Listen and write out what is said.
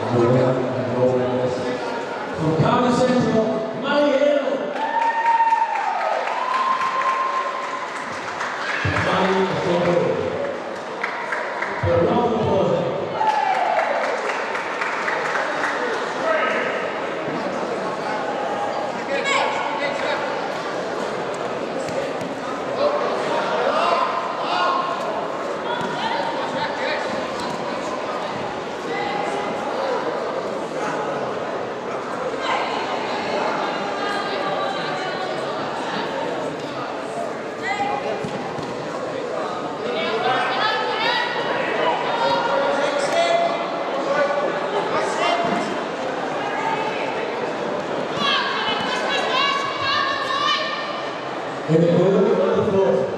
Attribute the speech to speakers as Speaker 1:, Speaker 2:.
Speaker 1: And the winner and gold medalist from Cardiff Central, Mali Hill. Mali Hill. A round of applause. In the blue, number 40.